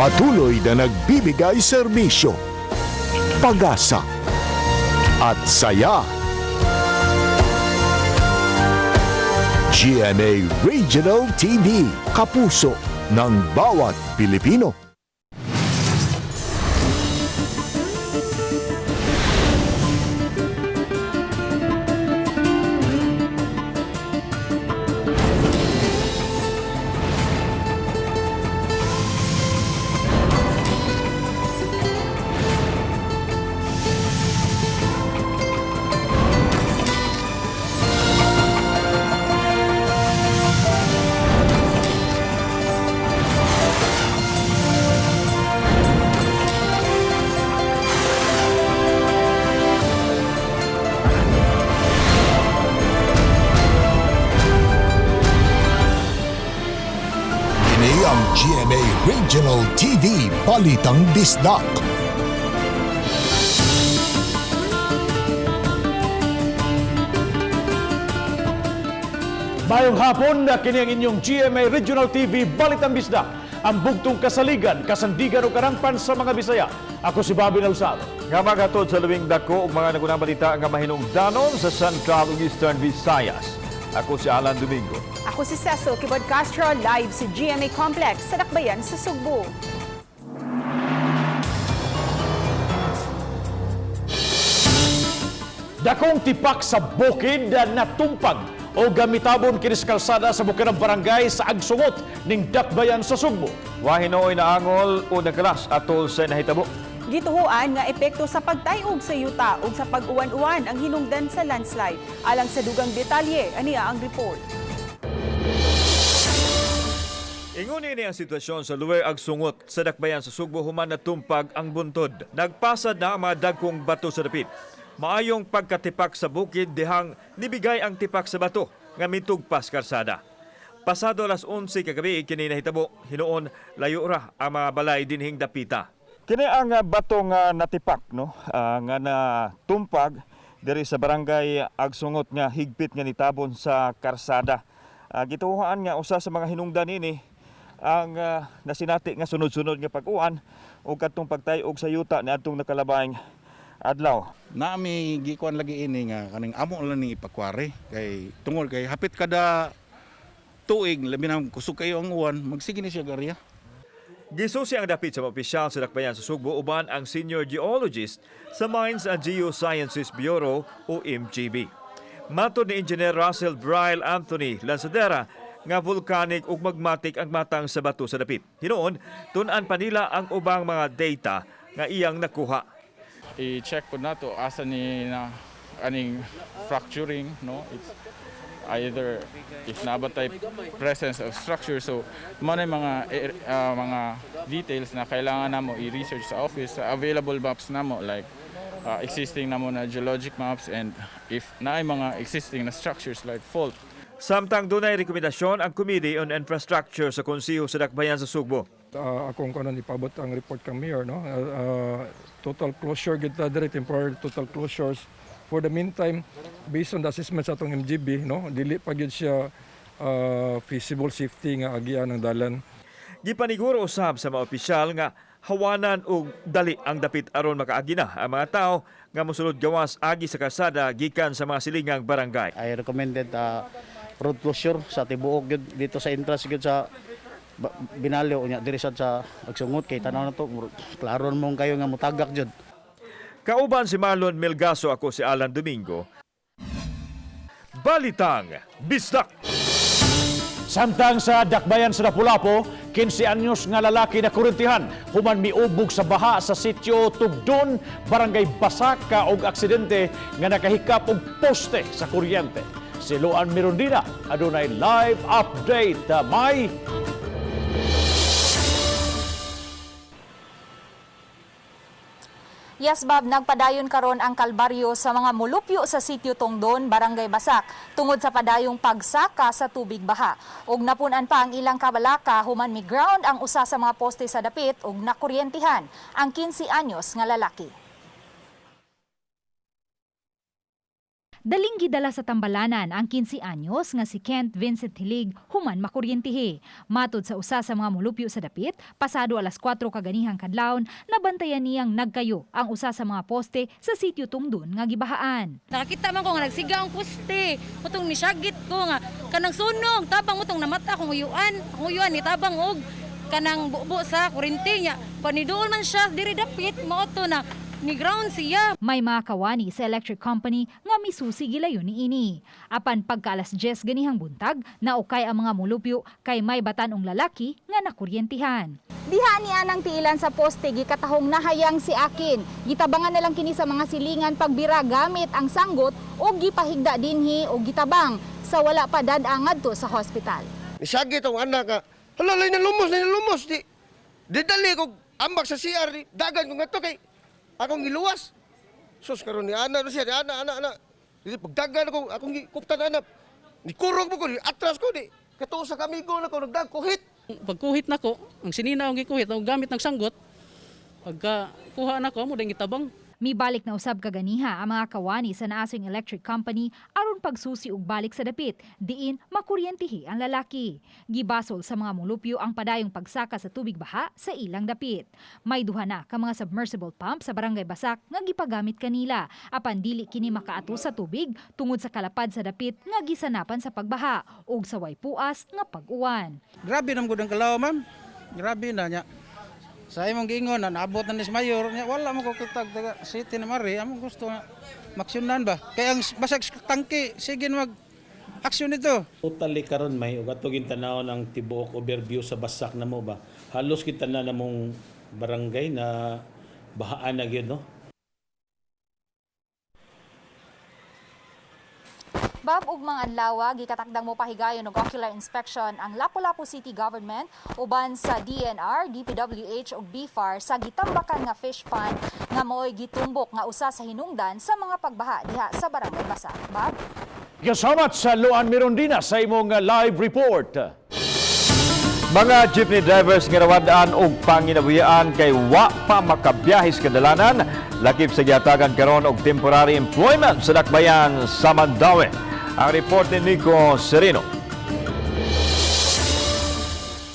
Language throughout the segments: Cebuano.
Patuloy na nagbibigay serbisyo, pag-asa at saya. GMA Regional TV, kapuso ng bawat Pilipino. Kini ang GMA Regional TV Balitang Bisdak. Mayong hapon na kini ang inyong GMA Regional TV Balitang Bisdak. Ang bugtong kasaligan, kasandigan o karampan sa mga Bisaya. Ako si Bobby Nalsado. Nga maghatod sa labing dako ug mga nagunang balita nga mahinungdanon sa Central ug Eastern Visayas. Ako si Alan Domingo. Ako si Cecil Kibod Castro, live sa GMA Complex sa Dakbayan sa Sugbo. Dakong tipak sa bukid na natumpag o gamitabon kini sa kalsada sa bukid ng barangay sa Agsungot ning Dakbayan sa Sugbo. Wa hinuoy na angol o nagkalas atol sa nahitabo. Gituhuan nga epekto sa pagtayog sa yuta ug sa pag-uwan-uwan ang hinungdan sa landslide. Alang sa dugang detalye, aniya ang report. Ingon ini ang sitwasyon sa Luwer Agsungot sa Dakbayan sa Sugbo human natumpag ang buntod. Nagpasad na ang mga dagkong bato sa dapit. Maayong pagkatipak sa bukid dihang nibigay ang tipak sa bato nga mitugpas karsada. Pasado alas 11 kagabi kini nahitabo, hinuon layo ra ang mga balay dinhing dapita. Kini ang bato nga natipak no, nga natumpag diri sa barangay Agsungot nga higpit nga nitabon sa karsada. Gituohan nga usa sa mga hinungdan nini ang nasinati nga sunod-sunod nga pag-uwan o kadtong pagtay-og sa yuta niadtong nakalabayng adlaw. Nami gikuan lagi ini nga kaning amo lang ning ipakwari kay tungol kay hapit kada tuig, labi na kusog kayo ang uwan, magsige ni siya garya. Gisusi ang dapit sa mga opisyal sa Dakbayan sa Sugbo uban ang senior geologist sa Mines and Geosciences Bureau o MGB. Matod ni Engineer Russell Bryle Anthony Lanzadera nga volcanic ug magmatic ang matang sa bato sa dapit. Hinuon, tun-an pa nila ang ubang mga data nga iyang nakuha. I-check po nato asa ni na aning fracturing, no? It's either if nabatay presence of structure, so mao na yung mga mga details na kailangan namo i-research sa office sa available maps namo, like existing namo na geologic maps and if naay mga existing na structures like fault. Samtang dunay rekomendasyon ang Committee on Infrastructure sa Konseho sa Dakbayan sa Sugbo. Akong kanon ipabot ang report kang mayor, no. Total closure gid ta diri, temporary total closures for the meantime based on the assessment sa atong MGB, no, dili pa gyud siya feasible safety nga agian ng dalan. Gipaniguro usab sa mga opisyal nga hawanan og dali ang dapit aron makaagi na ang mga tao nga mosulod gawas agi sa kalsada gikan sa mga silingang barangay. I recommended road closure sa tibuok gyud dito sa entrance gyud sa Binalio unya diri sad sa Agsungot kay tanaw na to, klaro mong kayo nga mutagak jud. Kauban si Marlon Melgaso, ako si Alan Domingo. Balitang Bisdak. Samtang sa Dakbayan sa Lapu-Lapu, 15 anyos nga lalaki na kurintihan human miubog sa baha sa sitio Tugdon, Barangay Basaka og aksidente nga nakahikap og poste sa kuryente. Si Luan Mirondina adunay live update. May Yes, Bob, nagpadayon karon ang kalbaryo sa mga mulupyo sa sitio Tongdon, Barangay Basak, tungod sa padayong pagsaka sa tubig baha. Ug napun-an pa ang ilang kabalaka human mi ground ang usa sa mga poste sa dapit ug nakuryentihan ang 15 anyos nga lalaki. Daling gidala sa tambalanan ang 15 anyos nga si Kent Vincent Hilig human makuryentihi. Matod sa usa sa mga mulupyo sa dapit, pasado alas 4 kaganihang kadlawon, nabantayan niyang nagkayo ang usa sa mga poste sa sitio Tungdon nga gibahaan. Nakakita man ko nga nagsiga ang poste. Mutong nisagit ko nga kanang sunog tabang mutong namata akong uyuan. Akong uyuan ni tabang og kanang bubo sa kuryente niya. Paniduol man siya diri dapit mao to na ni ground siya. May mga kawani sa electric company nga misusi gilayon niini. Apan pagka alas 10 ganihang buntag, naukay ang mga mulupyo kay may batanong lalaki nga nakuryentihan. Diha ni anang tiilan sa poste gikatahong nahayang si Akin. Gitabangan na lang kini sa mga silingan pagbira gamit ang sanggot o gipahigda dinhi o gitabang sa wala pa dad-ang ngadto sa hospital. Nisagi tong anak nga, hala, lay nalumos, lay nalumos. Di, di dali ko ambak sa CR, di, dagan ko nga to kay akong giluwas. Sus, karon ni ana na siya, ni ana, ana, ana. Di, pagdagan ako, akong gikuptan anak. Ni kurog mo ko, di atras ko, di. Katuo sa kamigo na ko, nagdag kuhit. Pagkuhit nako, ang sinina ang gikuhit, ang gamit ng sanggot, pagka kuha nako mo dahil gitabang. Mibalik na usab kaganiha ang mga kawani sa naasing electric company aron pagsusi og balik sa dapit, diin makuryentihi ang lalaki. Gibasol sa mga mulupyo ang padayong pagsaka sa tubig baha sa ilang dapit. May duha na ka mga submersible pump sa barangay Basak nga gipagamit kanila apan dili kini makaato sa tubig tungod sa kalapad sa dapit nga gisanapan sa pagbaha ug sa waypuas nga pag-uwan. Grabe na gud ang kalaw, ma'am. Grabe na niya. Sa imong giingon na naabot na ni sa mayor niya, wala mo ko kitag taga city na mari, among gusto nga maksyonan ba. Kay ang basag tangke sige na mag aksyon nito. Totally karon may ug ato gintanaw ng tibuok overview sa Basak na mo ba. Halos kita na namong barangay na bahaan na gyud, no. Bab ug mga adlaw, gikatakdang mo pahigayon og ocular inspection ang Lapu-Lapu City Government uban sa DENR, DPWH ug BFAR sa gitambakan nga fish pond nga maoy gitumbok nga usa sa hinungdan sa mga pagbaha diha sa Barangay Basak. Bab? Salamat sa Luan Mirondina sa imong live report. Mga jeepney drivers nga nawad-an og panginabuhian kay wa pa makabiyahe sa kadalanan, lakip sa gihatagan karon og temporary employment sa dakbayan sa Mandaue. Ang report ni Nico Sereno.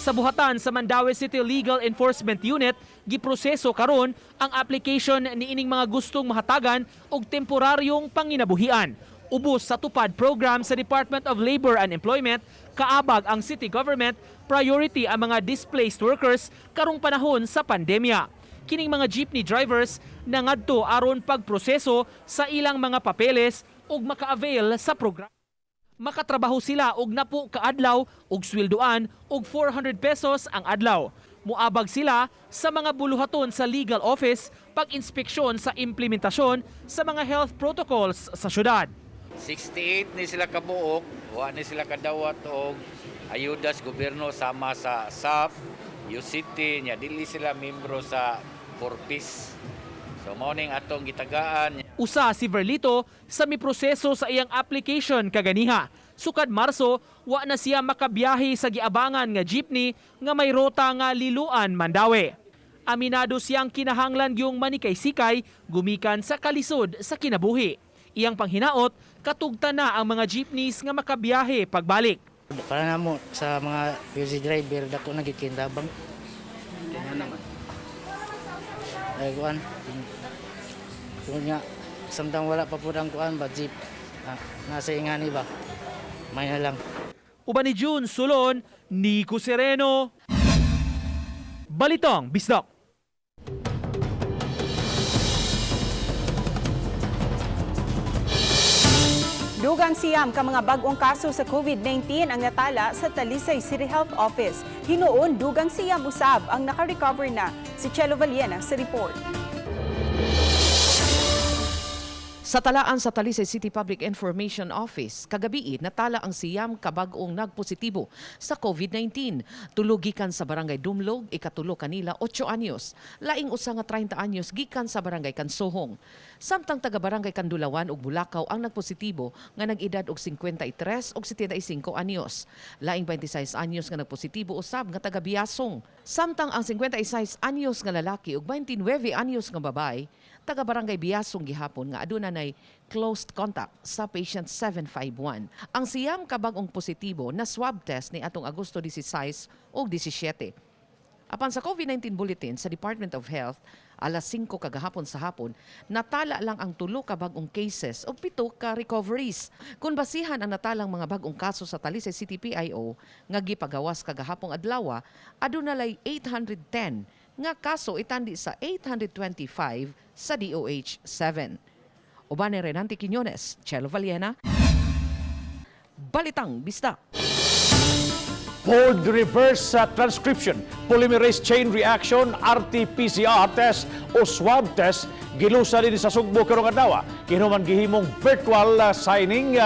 Sa buhatan sa Mandaue City Legal Enforcement Unit, giproseso karon ang application niining mga gustong mahatagan og temporaryong panginabuhian. Ubos sa tupad program sa Department of Labor and Employment, kaabag ang city government, priority ang mga displaced workers karong panahon sa pandemya. Kining mga jeepney drivers nangadto aron pagproseso sa ilang mga papeles ug maka-avail sa programa. Makatrabaho sila og napo kaadlaw og sweldoan og 400 pesos ang adlaw. Muabag sila sa mga buluhaton sa legal office pag-inspeksyon sa implementasyon sa mga health protocols sa syudad. 68 ni sila kabuok, wa ni sila kadawat og ayuda sa gobyerno sama sa SAP, UCT, nya dili sila membro sa 4Ps. So mao ning atong gitagaan. Usa si Verlito sa miproseso sa iyang application kaganiha. Sukad Marso, wa na siya makabiyahe sa giabangan nga jeepney nga may rota nga Liloan, Mandaue. Aminado siyang kinahanglan yung manikay-sikay gumikan sa kalisod sa kinabuhi. Iyang panghinaot, katugtan na ang mga jeepneys nga makabiyahe pagbalik. Para na mo sa mga PUC driver, dako na gid kintabang. Ay kuan. Tungod nga samtang wala pa pud ang kuan ba jeep. Ah, nasa ingani ba. May na lang. Uban ni June Sulon, Nico Sereno. Balitang Bisdak. Dugang 9 ka mga bag-ong kaso sa COVID-19 ang natala sa Talisay City Health Office. Hinuon, dugang 9 usab ang naka-recover na. Si Chelo Valiena sa report. Sa talaan sa Talisay City Public Information Office, kagabi natala ang 9 ka bag-ong nagpositibo sa COVID-19. Tulo gikan sa Barangay Dumlog, ikatulo kanila 8 anyos. Laing usa nga 30 anyos gikan sa Barangay Kansohong. Samtang taga Barangay Kandulawan ug Bulakaw ang nagpositibo nga nag-edad og 53 ug 75 anyos. Laing 26 anyos nga nagpositibo usab nga taga Biasong. Samtang ang 56 anyos nga lalaki ug 29 anyos nga babae taga Barangay Biasong gihapon nga aduna adunay close contact sa patient 751. Ang 9 ka bag-ong positibo na swab test ni atong Agosto 16 ug 17. Apan sa COVID-19 bulletin sa Department of Health, alas 5 kagahapon sa hapon, natala lang ang 3 ka bag-ong cases o 7 ka recoveries. Kung basihan ang natalang mga bag-ong kaso sa Talisay City PIO nga gipagawas kagahapong adlaw, aduna lay 810 nga kaso itandi sa 825 sa DOH 7. Uban ni Renante Quiñones, Chelo Valiena, Balitang Bisdak. Fold reverse transcription, polymerase chain reaction, RT-PCR test o swab test gilusa din sa Sugbo karong adlaw. Kinuman gihimong virtual signing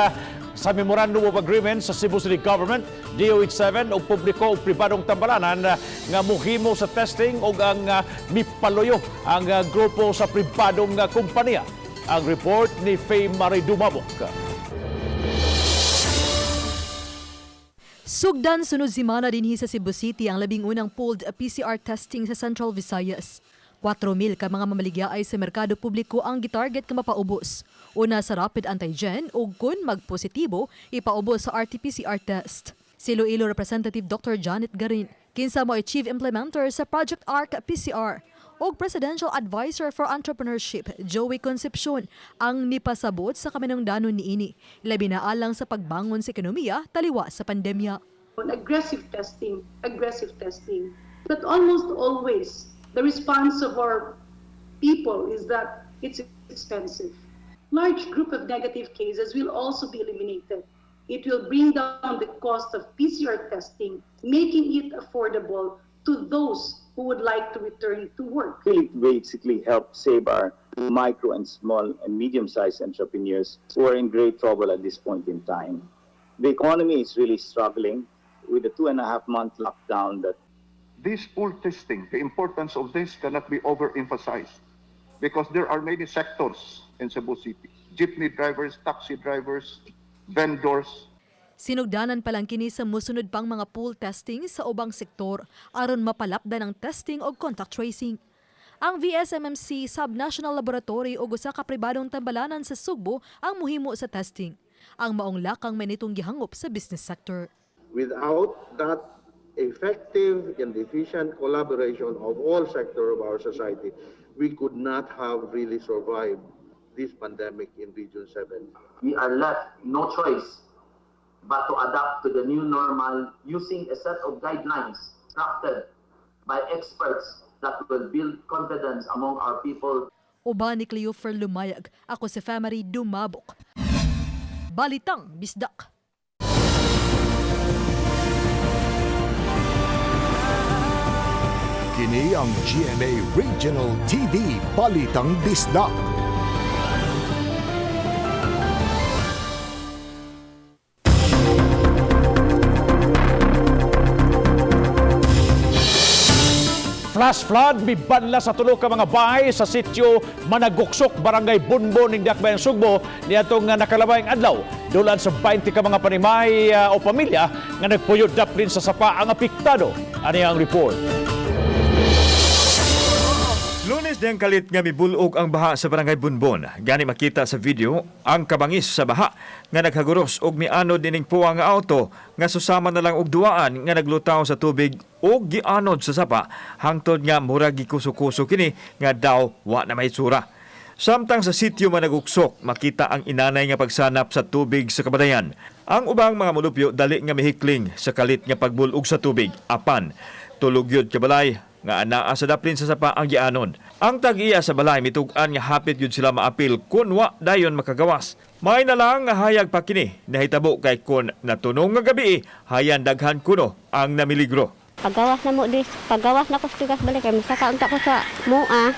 sa Memorandum of Agreement sa Cebu City Government, DOH 7 ug publiko ug pribadong tambalanan nga muhimo sa testing ug ang mipaloyo ang grupo sa pribadong kompanya. Ang report ni Faye Marie Dumabok. Sugdan sunod semana dinhi sa Cebu City ang 11 pooled PCR testing sa Central Visayas. 4,000 ka mga mamaligya sa merkado publiko ang gitarget nga mapaubos. Una sa rapid antigen ug kun magpositibo, ipaubos sa RT-PCR test. Si Iloilo Representative Dr. Janet Garin, kinsa mo ay Chief Implementer sa Project ARC PCR, ug Presidential Advisor for Entrepreneurship Joey Concepcion ang nipasabot sa kaminungdanon niini, labi na alang sa pagbangon sa ekonomiya taliwa sa pandemya. Aggressive testing, aggressive testing. But almost always, the response of our people is that it's expensive. Large group of negative cases will also be eliminated. It will bring down the cost of PCR testing, making it affordable to those who would like to return to work. It basically help save our micro and small and medium-sized entrepreneurs who are in great trouble at this point in time. The economy is really struggling with the 2.5-month lockdown that This pool testing, the importance of this cannot be overemphasized because there are many sectors in Cebu City. Jeepney drivers, taxi drivers, vendors. Sinugdanan pa lang kini sa musunod pang mga pool testing sa ubang sektor aron mapalapdan ang testing og contact tracing. Ang VSMMC Subnational Laboratory og usa ka pribadong tambalanan sa Sugbo ang muhimo sa testing. Ang maong lakang may nitong gihangop sa business sector. Without that effective and efficient collaboration of all sectors of our society, we could not have really survived this pandemic in Region 7. We are left no choice but to adapt to the new normal using a set of guidelines crafted by experts that will build confidence among our people. Uban ni Cleofer Lumayag, ako si Famary Dumabok. Balitang Bisdak. Kini ang GMA Regional TV Balitang Bisdak. Flash flood mibanla sa tulo ka mga bahay sa sitio Managuksok, Barangay Bonbon ning Dakbayan Sugbo niadtong nakalabayng adlaw. Dulan sa 20 ka mga panimay o pamilya nga nagpuyod daplin sa sapa ang apektado. Ani ang report. Lunes diyang kalit nga mibulog ang baha sa Barangay Bonbon. Gani makita sa video ang kabangis sa baha nga naghaguros og mianod nining puwa nga auto nga susama na lang og duaan nga naglutaw sa tubig og gianod sa sapa hangtod nga murag gikuso-kuso kini nga daw wa na may tsura. Samtang sa sitio Managuksok, makita ang inanay nga pagsanap sa tubig sa kabadayan. Ang ubang mga mulupyo dali nga mihikling sa kalit nga pagbulog sa tubig. Apan, tulog yun kabalay nga anaa sa daplin sa sapa ang gianon. Ang tag-iya sa balay mitug-an nga hapit yun sila maapil kun wa dayon makagawas. May na lang nga hayag pa kini nahitabo kay kun natunong nga gabi hayan daghan kuno ang namiligro. Pagawas na mo dis, pagawas na ko sa tigas balik kay misaka unta ko sa mua.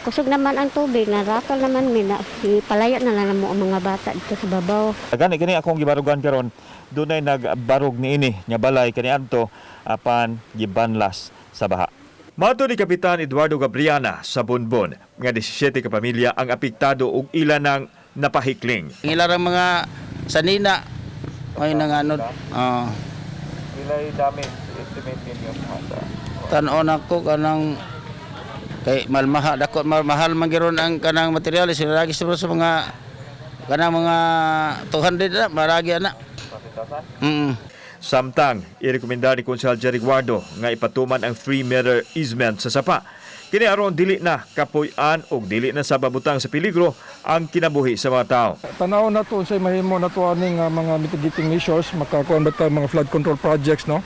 Kusog naman ang tubig, naratol naman mi na palayo na lang mo ang mga bata dito sa babaw. Gani kini akong gibarugan karon, dunay nagbarog niini nga balay kaniadto apan gibanlas sa baha. Mato ni Kapitan Eduardo Gabriana sa Bonbon nga 17 ka pamilya ang apektado ug ila nang napahikling. Ang ilarang mga sanina ay nanganod. Pilay damage estimate ninyo sa Tan-on ako kanang Kay mahal dako mahal man giron ang kanang materyales lagi sa mga kanang mga 200 na maragi ana. Samtang irekomenda ni Konsehal Jerry Guardo nga ipatuman ang 3-meter easement sa sapa. Kini aron dili na kapuy-an og dili na sa babutang sa peligro ang kinabuhi sa mga tao. Tanaw na to unsay mahimo na to aning mga mitigating measures, makakuan ba ta mga flood control projects, no?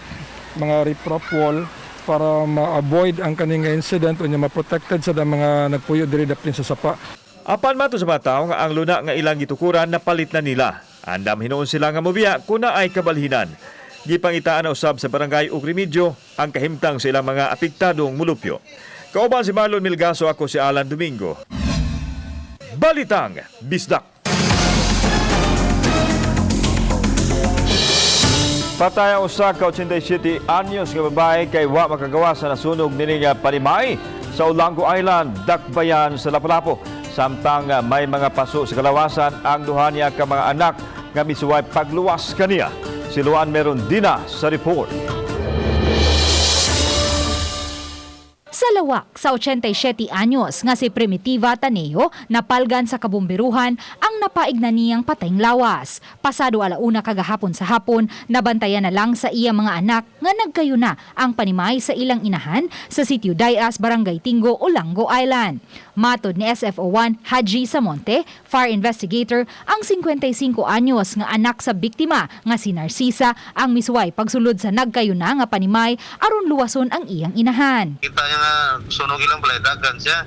Mga riprap wall para ma-avoid ang kaning incident unya ma-protected sa mga nagpuyo diri dapin sa sapa. Apan mato sa mga tao nga ang luna nga ilang gitukuran napalit na nila. Andam hinuon sila nga mobiya kun naay kabalhinan. Gipangitaan na usab sa barangay og remedyo ang kahimtang sa ilang mga apektadong mulupyo. Kauban si Marlon Milgaso, ako si Alan Domingo. Balitang Bisdak. Patay ang usa ka 87 anyos nga babae kay wa makagawa sa nasunog nining panimay sa Olango Island, Dakbayan sa Lapu-Lapu. Samtang may mga paso sa kalawasan ang duha niya ka mga anak nga misuway pagluwas kaniya. Si Luan Merondina sa report. Sa lawak sa 87 anyos nga si Primitiva Taneo napalgan sa kabumbiruhan ang napaig na niyang patayng lawas. Pasado 1:00 kagahapon sa hapon, nabantayan na lang sa iya mga anak nga nagkayo na ang panimay sa ilang inahan sa Sitio Dayas, Barangay Tingo, Olango Island. Matod ni SFO1 Haji Samonte, fire investigator, ang 55 anyos nga anak sa biktima nga si Narcisa ang misuway pagsulod sa nagkayo na nga panimay aron luwason ang iyang inahan. Kita niya nga sunog ilang balay, dagan siya.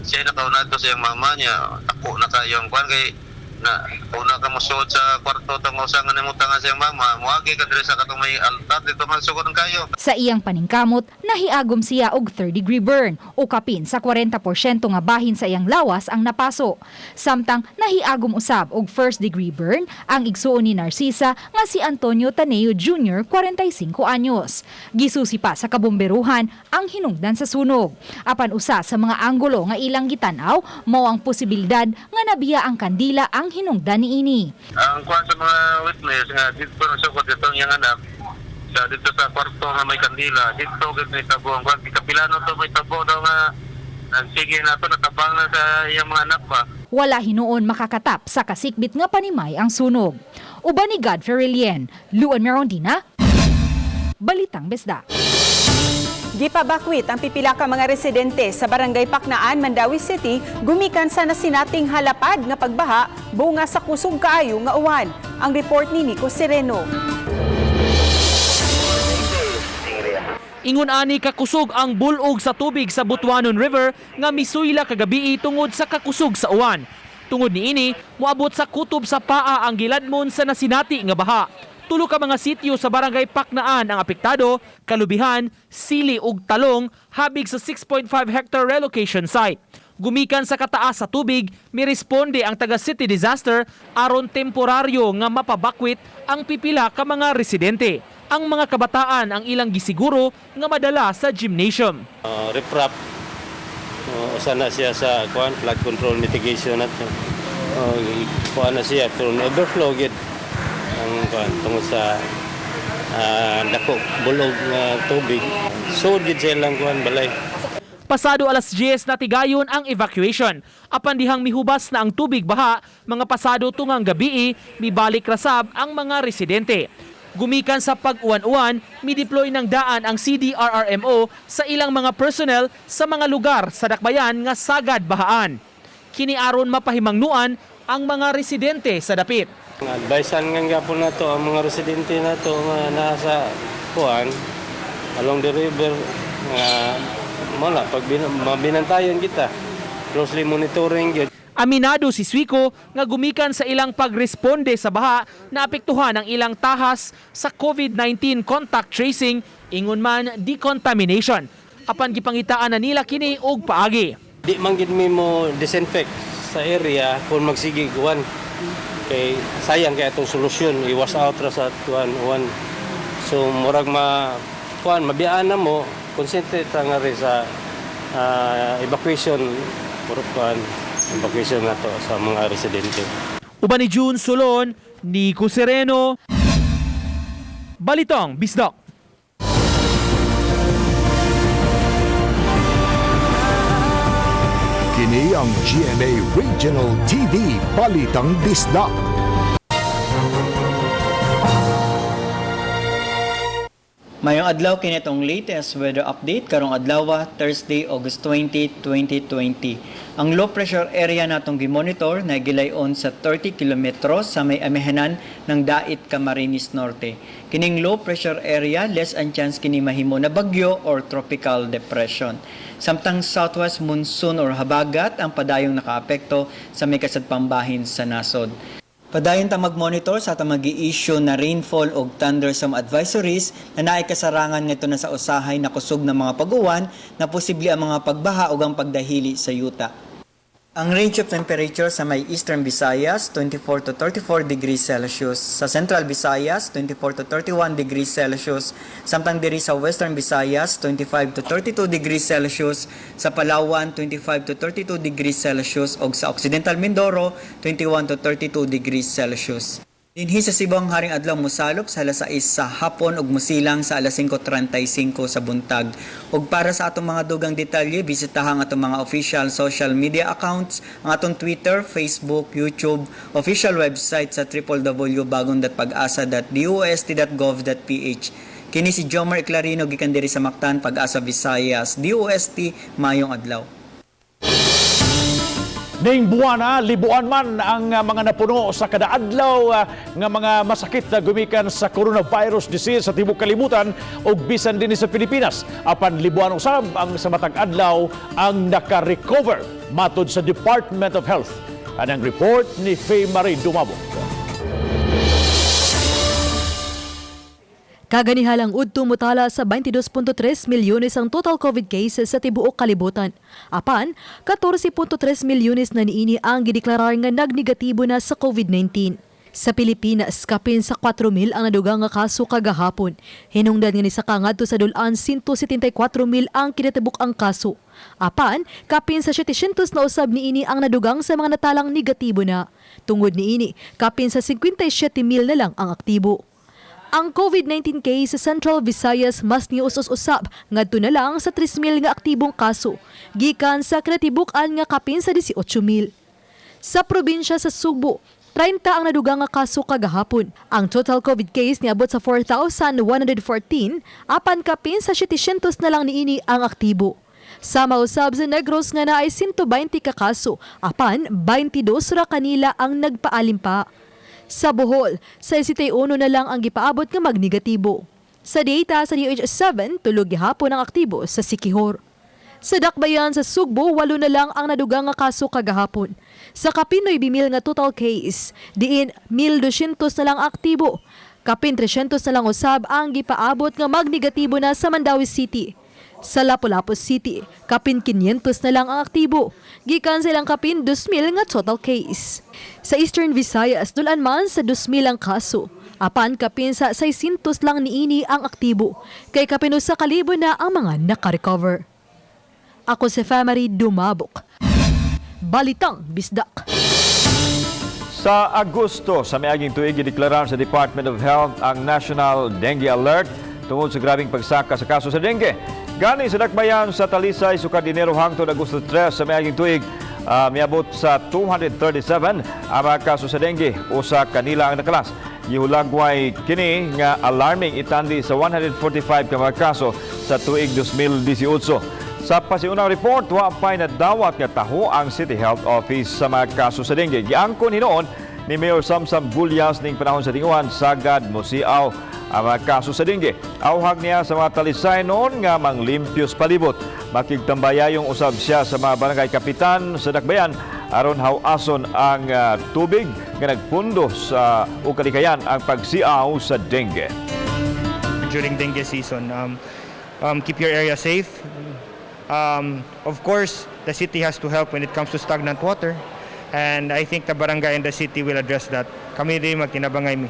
Siya nakauna to sa iyang mama niya. Ako na kayo ang kwan kay na una ka mosuod sa kwarto tang usa nga nimutang nga siyang mama, moagi ka diri sa katong may altar dito man sugod ang kayo. Sa iyang paningkamot, nahiagom siya og third degree burn o kapin sa 40% nga bahin sa iyang lawas ang napaso. Samtang nahiagom usab og first degree burn ang igsuon ni Narcisa nga si Antonio Taneo Jr., 45 anyos. Gisusi pa sa kabomberuhan ang hinungdan sa sunog. Apan usa sa mga anggulo nga ilang gitan-aw mao ang posibilidad nga nabiya ang kandila ang hinungdan niini. Ang kuan sa mga witness nga dito na sugod dito ang iyang anak sa dito sa kwarto nga may kandila dito gid may tabo ang kuan kapilano to may tabo daw nga nagsige na to natabang na sa iyang mga anak ba. Wala hinuon makakatap sa kasikbit nga panimay ang sunog. Uban ni Godfrey Relien, Luan Merondina, Balitang Bisdak. Gipabakwit ang pipila ka mga residente sa Barangay Paknaan, Mandaue City, gumikan sa nasinating halapad nga pagbaha bunga sa kusog kaayo nga uwan. Ang report ni Nico Sereno. Ingon ani kakusog ang bulog sa tubig sa Butuanon River nga misuyla kagabii tungod sa kakusog sa uwan. Tungod niini, moabot sa kutob sa paa ang giladmon sa nasinati nga baha. Tulo ka mga sitio sa Barangay Paknaan ang apektado, Kalubihan, Sili ug Talong habig sa 6.5 hectare relocation site. Gumikan sa kataas sa tubig, miresponde ang taga City Disaster aron temporaryo nga mapabakwit ang pipila ka mga residente. Ang mga kabataan ang ilang gisiguro nga madala sa gymnasium. Riprap, usa na siya sa kuan flood control mitigation at kuan na siya pero overflow gid ang kuan tungod sa dako bulog nga tubig. So gid siya lang kuan balay. Pasado alas 10 na tigayon ang evacuation. Apan dihang mihubas na ang tubig baha, mga pasado tungang gabii, mibalik rasab ang mga residente. Gumikan sa pag-uwan-uwan, mideploy ng daan ang CDRRMO sa ilang mga personnel sa mga lugar sa dakbayan nga sagad bahaan. Kini aron mapahimangnuan ang mga residente sa dapit. Advisean nga gyapon nato ang mga residente nato nga naa sa kuan along the river nga wala pag mabinantayon kita, closely monitoring gyud. Aminado si Suico nga gumikan sa ilang pagresponde sa baha na apektuhan ang ilang tahas sa COVID-19 contact tracing ingon man decontamination. Apan gipangitaan na nila kini og paagi. Di man gid mi mo disinfect sa area kung magsige kuan. Kay sayang kay atong solusyon i-wash out ra sa kuan uwan. So murag ma kuan mabiyaan na mo, concentrate ra nga rin sa evacuation, murag kuan evacuation nato sa mga residente. Uban ni June Solon, Nico Sereno, Balitang Bisdak. Kini ang GMA Regional TV Balitang Bisdak. Mayong adlaw kini atong latest weather update karong adlaw, Thursday, August 20, 2020. Ang low pressure area natong gimonitor na gilayon sa 30 kilometros sa may amihanan ng Dait, Camarines Norte. Kining low pressure area, less ang chance kini mahimo na bagyo or tropical depression. Samtang southwest monsoon or habagat ang padayong nakaapekto sa may kasadpambahin sa nasod. Padayon ta mag-monitor sa atong magi-issue na rainfall og thunderstorm advisories na naay kasarangan ngadto na sa usahay na kusog ng mga pag-uwan na posible ang mga pagbaha ug ang pagdahili sa yuta. Ang range of temperature sa may Eastern Visayas, 24 to 34 degrees Celsius. Sa Central Visayas, 24 to 31 degrees Celsius. Samtang diri sa Western Visayas, 25 to 32 degrees Celsius. Sa Palawan, 25 to 32 degrees Celsius. Og sa Occidental Mindoro, 21 to 32 degrees Celsius. Dinhi sa Cebu ang haring adlaw mosalop sa alas 6 sa hapon ug mosilang sa alas 5:35 sa buntag. Ug para sa atong mga dugang detalye, bisitahan ang atong mga official social media accounts, ang atong Twitter, Facebook, YouTube, official website sa www.bagong.pagasa.dost.gov.ph. Kini si Jomar Eclarino gikan diri sa Mactan, Pag-asa Visayas, DOST, mayong adlaw. Ning buwana, libuan man ang mga napuno sa kada adlaw nga mga masakit na gumikan sa coronavirus disease sa tibuok kalibutan ug bisan dinhi sa Pilipinas. Apan libuan usab ang sa matag adlaw ang naka-recover matud sa Department of Health. Anang report ni Faye Marie Dumabok. Kaganihalang udto mutala sa 22.3 milyones ang total COVID cases sa tibuok kalibutan. Apan, 14.3 milyones na niini ang gideklarar nga nagnegatibo na sa COVID-19. Sa Pilipinas, kapin sa 4,000 ang nadugang nga kaso kagahapon. Hinungdan nga ni sa kangadto sa dulan 174,000 ang kinatibuk ang kaso. Apan, kapin sa 700 na usab niini ang nadugang sa mga natalang negatibo na. Tungod niini, kapin sa 57,000 na lang ang aktibo. Ang COVID-19 case sa Central Visayas mas nius-usab ngadto na lang sa 3,000 nga aktibong kaso, gikan sa kinatibuk-an nga kapin sa 18,000. Sa probinsya sa Sugbo, 30 ang nadugang nga kaso kagahapon. Ang total COVID case niabot sa 4,114, apan kapin sa 700 na lang niini ang aktibo. Sama usab sa Negros nga naay 120 ka kaso, apan 22 ra kanila ang nagpaalimpa. Sa Bohol, 61 na lang ang gipaabot nga magnegatibo. Sa data sa DOH7, tulog gihapon ang aktibo sa Sikihor. Sa Dakbayan sa Sugbo, 8 na lang ang nadugang nga kaso kagahapon. Sa kapin 9,000 nga total case, diin 1,200 na lang aktibo. Kapin 300 na lang usab ang gipaabot nga magnegatibo na sa Mandaue City. Sa Lapu-Lapu City, kapin 500 na lang ang aktibo. Gikan silang kapin 2,000 nga total case. Sa Eastern Visayas, dulan man sa 2,000 ang kaso. Apan kapin sa 600 lang niini ang aktibo. Kay kapin usa ka libo na ang mga nakarecover. Ako si Famary Dumabok. Balitang Bisdak. Sa Agosto, sa miaging tuig, gideklarar sa Department of Health ang National Dengue Alert tungod sa grabing pagsaka sa kaso sa dengue. Gani sa dakbayan sa Talisay, sukad Enero hangtod Agosto 3 sa miaging tuig, miabot sa 237 ang mga kaso sa dengue. Usa kanila ang nakalas. Gihulagway kini nga alarming itandi sa 145 ka mga kaso sa tuig 2018. Sa pasiunang report, wa pa'y nadawat nga taho ang City Health Office sa mga kaso sa dengue. Giangkon hinuon ni Mayor Samsam Gullas ning panahon sa tinguan sagad mosiaw ang mga kaso sa dengue. Awhag niya sa mga Talisay noon nga manglimpyos palibot. Makigtambayayong usab siya sa mga barangay kapitan sa dakbayan aron hawason ang tubig nga nagpundo sa o kalikayan ang pagsiaw sa dengue. During dengue season, keep your area safe. Of course, the city has to help when it comes to stagnant water. And I think the barangay and the city will address that. Kami rin magtinabangay mi.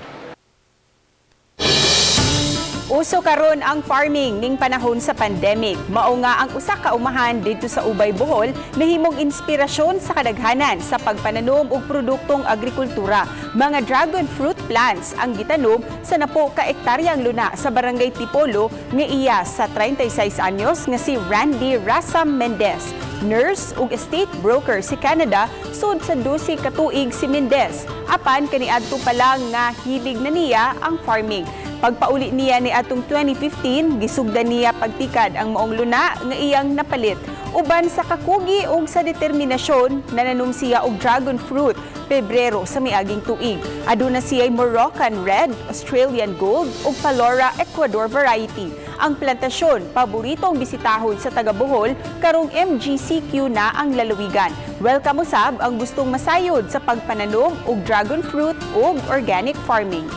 Uso karon ang farming ning panahon sa pandemic. Mao nga ang usa ka umahan didto sa Ubay, Bohol nahimong inspirasyon sa kadaghanan sa pagpananom og produktong agrikultura. Mga dragon fruit plants ang gitanom sa napo ka ektaryang luna sa Barangay Tipolo nga iya sa 36 anyos nga si Randy Rasam Mendez. Nurse ug estate broker si Canada sud sa 12 ka tuig si Mendez. Apan kaniadto pa lang nga hilig na niya ang farming. Pagpauli niya ni atong 2015, gisugdan niya pagtikad ang maong luna nga iyang napalit. Uban sa kakugi ug sa determinasyon, nananom siya og dragon fruit Pebrero sa miaging tuig. Aduna siya Moroccan Red, Australian Gold ug Palora Ecuador variety. Ang plantasyon, paboritong bisitahon sa taga Bohol, karong MGCQ na ang lalawigan. Welcome usab ang gustong masayod sa pagpananom og dragon fruit ug organic farming.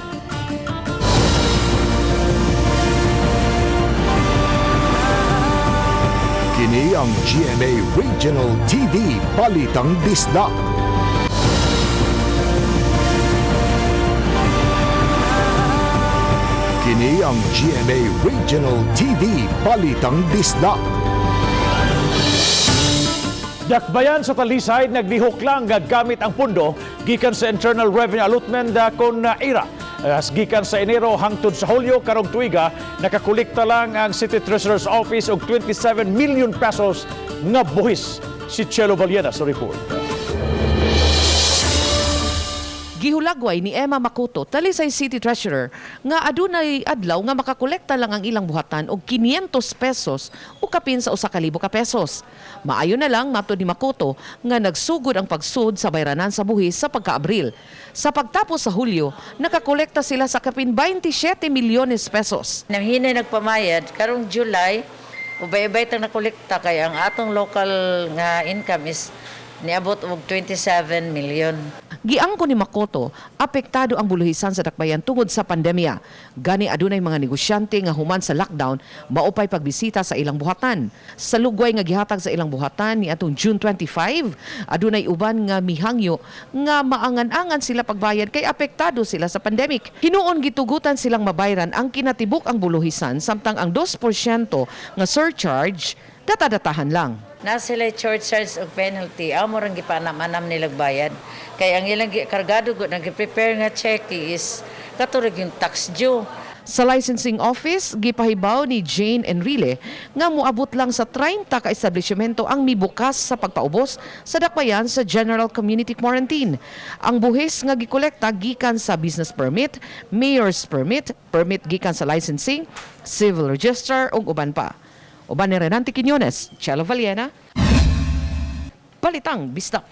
Kini ang GMA Regional TV Balitang Bisdak. Kini ang GMA Regional TV Balitang Bisdak. Dakbayan sa Talisay naglihok lang gagamit ang pundo gikan sa Internal Revenue Allotment kon IRA. As gikan sa Enero hangtod sa Hulyo karong tuiga, nakakolekta lang ang City Treasurer's Office og 27 million pesos nga buhis. Si Chelo Vallena sa report. Gihulagway ni Emma Makuto, Talisay City Treasurer, nga adunay adlaw nga makakolekta lang ang ilang buhatan og 500 pesos o kapin sa 1,000 ka pesos. Maayo na lang matod ni Makuto nga nagsugod ang pagsud sa bayranan sa buhis sa pagka-Abril. Sa pagtapos sa Hulyo, nakakolekta sila sa kapin 27 milyones pesos. Nanghinay nagpamayad karong July, ubay-ubay tang nakolekta kay ang atong local nga income is niabot og 27 million. Giangko ni Makoto, apektado ang buluhisan sa dakbayan tungod sa pandemya. Gani adunay mga negosyante nga human sa lockdown maupay pagbisita sa ilang buhatan. Sa lugway nga gihatag sa ilang buhatan ni atong June 25, adunay uban nga mihangyo nga maangan-angan sila pagbayad kay apektado sila sa pandemic. Hinuon gitugutan silang mabayran ang kinatibuk ang buluhisan samtang ang 2% nga surcharge data-datahan lang. Na sila charge charge og penalty, amo rang gipanam-anam nilag bayad. Kay ang ilang kargado gud nang prepare nga check is katurog yung tax due. Sa licensing office, gipahibaw ni Jane Enrile nga moabot lang sa 30 ka establishmento ang mibukas sa pagpaubos sa dakbayan sa General Community Quarantine. Ang buhis nga gikolekta gikan sa business permit, mayor's permit, permit gikan sa licensing, civil register ug uban pa. Uban ni Renante Quiñones, Chelo Vallena, Balitang Bisdak.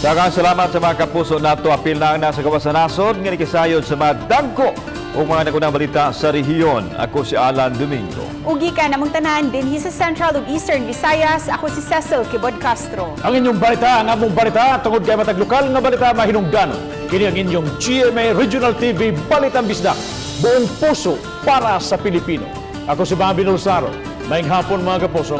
Daghang salamat sa mga kapuso nato. Apil na ang nasa gawas sa nasod nga nikisayod sa mga dagko ug mga nagunang balita sa rehiyon. Ako si Alan Domingo. Ugi ka namong tanan dinhi sa Central ug Eastern Visayas. Ako si Cecil Kibod Castro. Ang inyong balita, ang among balita, tungod kay matag lokal nga balita mahinungdan. Kini ang inyong GMA Regional TV Balitang Bisdak. Buong puso para sa Pilipino. Ako si Bobby Nulsaro. Maayong hapon, mga kapuso.